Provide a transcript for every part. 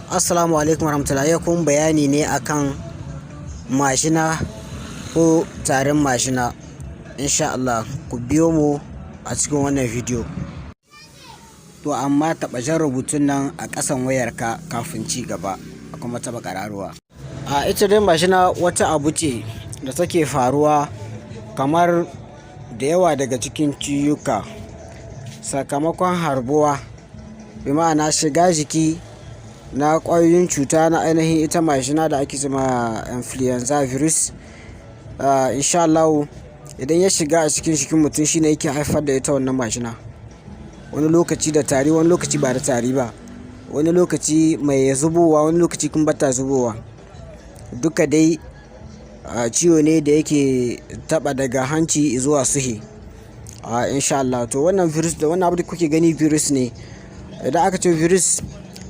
Assalamu alaikum warahmatullahi. Yau kuma bayani ne akan mashina ko tarin mashina. Insha Allah ku biyo mu a cikin wannan bidiyo. To amma taɓa jan rubutun nan a ƙasan wayarka kafin ci gaba, a kuma taɓa ƙararrawa. A ita dai mashina wata abu ce da take faruwa kamar da yawa daga cikin ciwuka sakamakon harbuwa, bi ma'ana shiga jiki na ƙwayoyin cuta na ainihin ita mashina da ake cema influenza virus. Insha Allahu idan ya shiga a cikin jikin mutum, shine yake haifar da ita wannan mashina. Wani lokaci da tari, wani lokaci ba da tari ba, wani lokaci mai zubowa, wani lokaci kuma bata zubowa. Duka dai ciwo ne da yake taɓa daga hanci zuwa suhe. Insha Allah to wannan virus da wannan abu da kuke gani virus ne. Idan aka ce virus,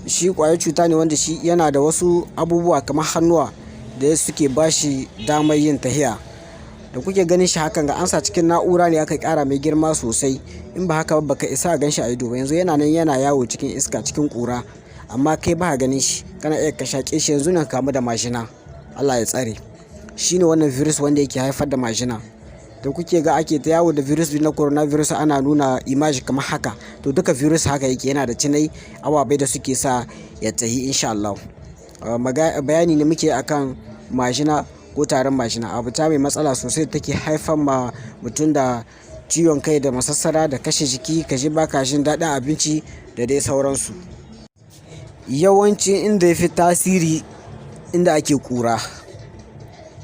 shi ƙwayar cuta ne wanda shi yana da wasu abubuwa kamar hannuwa da suke bashi damar yin tahiya. Da kuke ganin shi hakan ga an sa cikin na'ura ne aka ƙara mai girma sosai. In ba haka ba, baka isa a gan shi a ido ba. Yanzu yana nan yana yawo cikin iska, cikin ƙura, amma kai ba ka ganin shi. Kana iya ka shaƙe shi yanzu nan kamu da mashina. Allah ya tsare. Shi ne wannan virus wanda yake haifar da mashina. Da kuke ga ake ta yawo da virus na coronavirus, ana nuna image kamar haka. To duka virus haka yake, yana da cinai ababai da suke sa ya tahi, insha Allah. Bayani ne muke akan mashina ko tarin mashina. Abu ta mai matsala sosai, take haifar ma mutum da ciwon kai da masassara da kashe jiki, ka ji ba ka jin daɗin abinci da dai sauransu. Yawanci inda ya fi tasiri, inda ake ƙura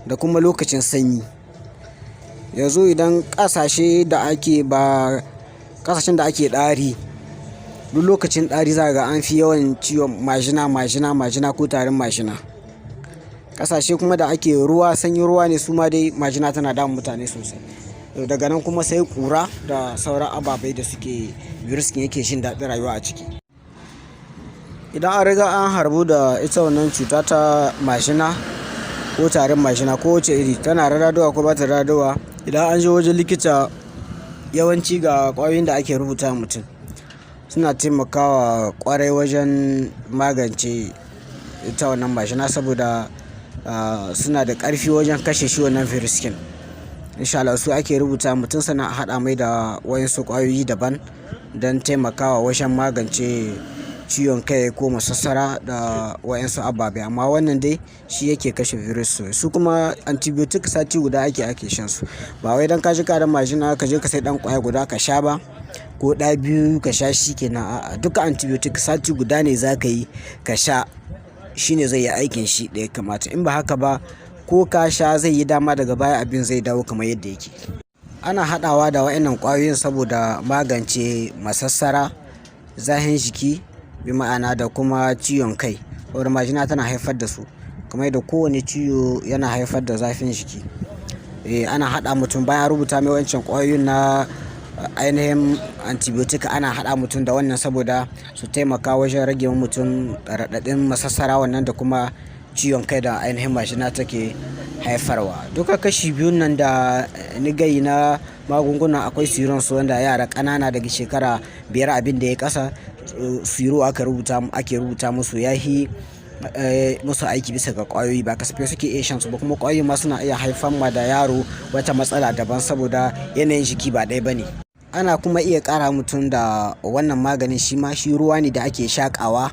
da kuma lokacin sanyi. Yanzu idan ƙasashe da ake ba ƙasashen da ake ɗari, duk lokacin ɗari za ga an fi yawan ciwon majina, majina, majina ko tarin majina. Ƙasashe kuma da ake ruwa, sanyin ruwa ne, su ma dai majina tana damun mutane sosai. Daga nan kuma sai ƙura da sauran ababai da suke virus ɗin yake jin daɗin rayuwa a ciki. Idan an riga an harbu da ita wannan cuta ta majina ko tarin majina, ko wace iri, tana rarradowa ko bata rarradowa, idan an je wajen likita, yawanci ga ƙwayoyin da ake rubuta wa mutum, suna taimakawa ƙwarai wajen magance ita wannan majina, saboda suna da ƙarfi wajen kashe shi wannan virus ɗin. Insha Allah su ake rubuta mutum, sannan a haɗa mai da waƴansu ƙwayoyi daban don taimakawa wajen magance ciwon kai ko masassara da waƴansu ababe. Amma wannan dai shi yake kashe virus. Su kuma antibiotic sati guda ake shan su. Ba wai don ka ji ƙarin majina ka je ka sai ɗan ƙwaya guda ka sha ba ko ɗaya biyu ka sha shi ke nan. A'a, duka antibiotic sati guda ne za ka yi ka sha, shine zai yi aikin shi da ya kamata. In ba haka ba, ko ka sha zai yi dama, daga baya abin zai dawo kamar yadda yake. Ana haɗawa da waƴannan ƙwayoyin saboda magance masassara, zahin jiki, bi ma'ana da kuma ciwon kai. Saboda majina tana haifar da su, kamar yadda kowane ciwo yana haifar da zafin jiki. Eh, ana haɗa mutum bayan an rubuta mai wancan ƙwayoyin na ainihin antibiotic, ana haɗa mutum da wannan saboda su taimaka wajen rage wa mutum raɗaɗin masassara wannan da kuma ciwon kai da ainihin majina take haifarwa. Duka kashi biyun nan da ni gayi na magunguna, akwai syrup su wanda yara ƙanana daga shekara 5 abin da ya ƙasa, syrup aka rubuta ake rubuta musu, yahi musu aiki bisa ga ƙwayoyi. Ba kasafai suke iya shan su ba, kuma ƙwayoyi ma suna iya haifar ma da yaro wata matsala daban, saboda yanayin jiki ba ɗaya ba ne. Ana kuma iya ƙara mutum da wannan maganin, shi ma shi ruwa ne da ake shaƙawa.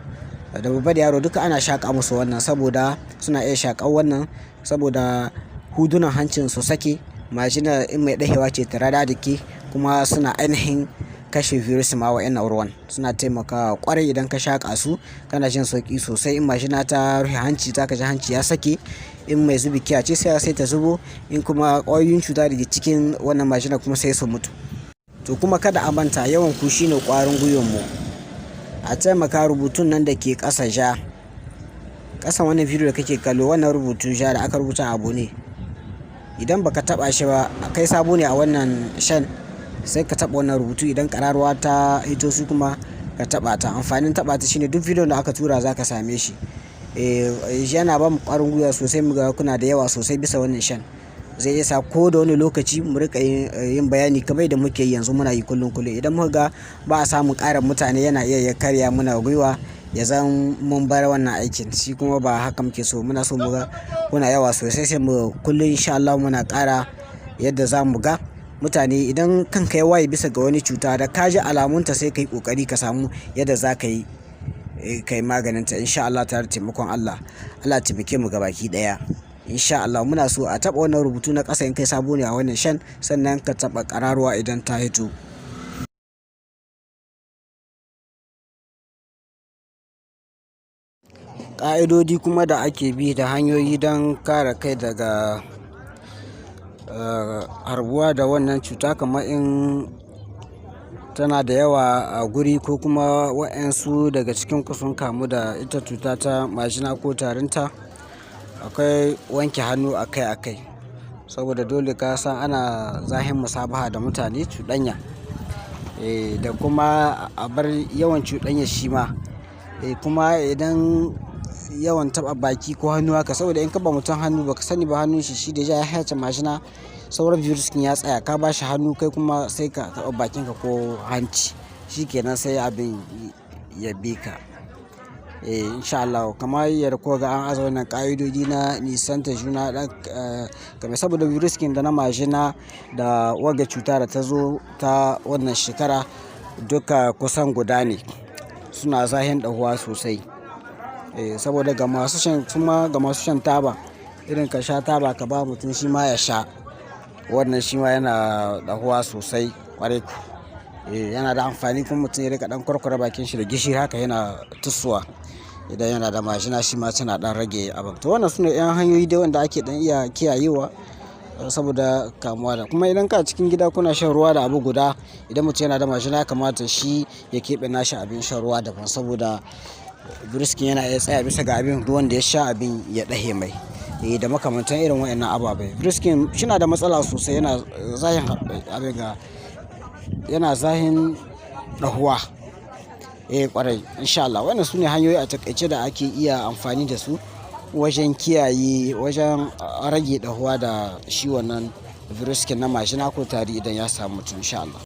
Da babba da yaro duka ana shaƙa musu wannan, saboda suna iya shaƙar wannan saboda hudunan hancin su sake, majina in mai ɗahewa ce ta radadike, kuma suna ainihin kashe virus ma. Wa'yannan ruwan suna taimakawa ƙwarai. Idan ka shaƙa su, kana jin sauƙi sosai. In majina ta rufe hanci, za ka ji hanci ya sake. In mai zubi kiya ce, sai ta zubo. In kuma ƙwayoyin cuta daga cikin wannan majina kuma, sai su mutu. To kuma kada a manta, yawan ku shine ƙwarin gwiwan mu. A taimaka, rubutun nan da ke ƙasa ja, ƙasan wannan bidiyo da kake kallo, wannan rubutu ja da aka rubuta abu ne. Idan baka taɓa shi ba, kai sabo ne a wannan shan, sai ka taɓa wannan rubutu. Idan ƙararrawa ta hito, su kuma ka taɓa ta. Amfanin taɓa ta shine duk bidiyon da aka tura za ka same shi. Eh, yana bamu ƙwarin gwiwa sosai muga kuna da yawa sosai bisa wannan shan. Zai iya sa ko da wani lokaci mu riƙa yin bayani kamar yadda muke yi yanzu, muna yi kullum kullum. Idan muka ga ba a samun ƙarin mutane, yana iya ya karya muna gwiwa, ya zan mun bar wannan aikin. Shi kuma ba haka muke so. Muna so mu ga kuna yawa sosai, sai mu kullum insha Allah muna ƙara yadda za mu ga mutane. Idan kanka ya waye bisa ga wani cuta da ka ji alamunta, sai ka yi ƙoƙari ka samu yadda za ka yi ka yi maganinta insha Allah tare da taimakon Allah. Allah taimake mu gabaki ɗaya. Insha Allah muna so a taɓa wannan rubutu na ƙasa in kai sabo ne a wannan channel, sannan ka taɓa ƙararrawa idan ta hito. Ƙa'idodi kuma da ake bi da hanyoyi don kare kai daga harbuwa da wannan cuta, kamar in tana da yawa a guri ko kuma waɗansu daga cikin ku sun kamu da ita cuta ta majina ko tarinta, akwai wanke hannu akai akai. Saboda dole ka san ana zahin musabaha da mutane, cuɗanya. Da kuma a bar yawan cuɗanya shi ma. Kuma idan yawan taɓa baki ko hannu haka, saboda in ka ba mutum hannu ba ka sani ba hannun shi shi deja ya hace majina, sauran virus ɗin ya tsaya, ka ba shi hannu kai kuma sai ka taɓa bakinka ko hanci, shi ke nan sai abin ya bi ka. Insha Allah kamar yadda kuka ga an aza wannan ƙa'idodi na nisanta juna ɗan kamar saboda virus ɗin da na majina da wagga cuta da ta zo ta wannan shekara duka kusan guda ne. Suna zahin ɗahuwa sosai. Saboda ga masu shan, kuma ga masu shan taba, irin ka sha taba ka ba mutum shi ma ya sha, wannan shi ma yana ɗahuwa sosai ƙwarai ku. Yana da amfani kuma mutum ya riƙa ɗan kurkure bakin shi da gishiri haka yana tusuwa. Idan yana da majina shi ma tana ɗan rage abin. To wannan sune ƴan hanyoyi dai wanda ake ɗan iya kiyayewa saboda kamuwa da. Kuma idan ka cikin gida kuna shan ruwa da abu guda, idan mutum yana da majina ya kamata shi ya keɓe nashi abin shan ruwa daban, saboda virus ɗin yana iya tsaya bisa ga abin ruwan da ya sha, abin ya ɗahe mai. Da makamantan irin waɗannan ababai. Virus ɗin shina da matsala sosai, yana zahin abin ga, yana zahin ɗahuwa. Ƙwarai insha Allah. Wannan sune hanyoyi a taƙaice da ake iya amfani da su wajen kiyaye, wajen rage ɗahuwa da shi wannan virus ɗin na majina ko tari idan ya samu mutum insha Allah.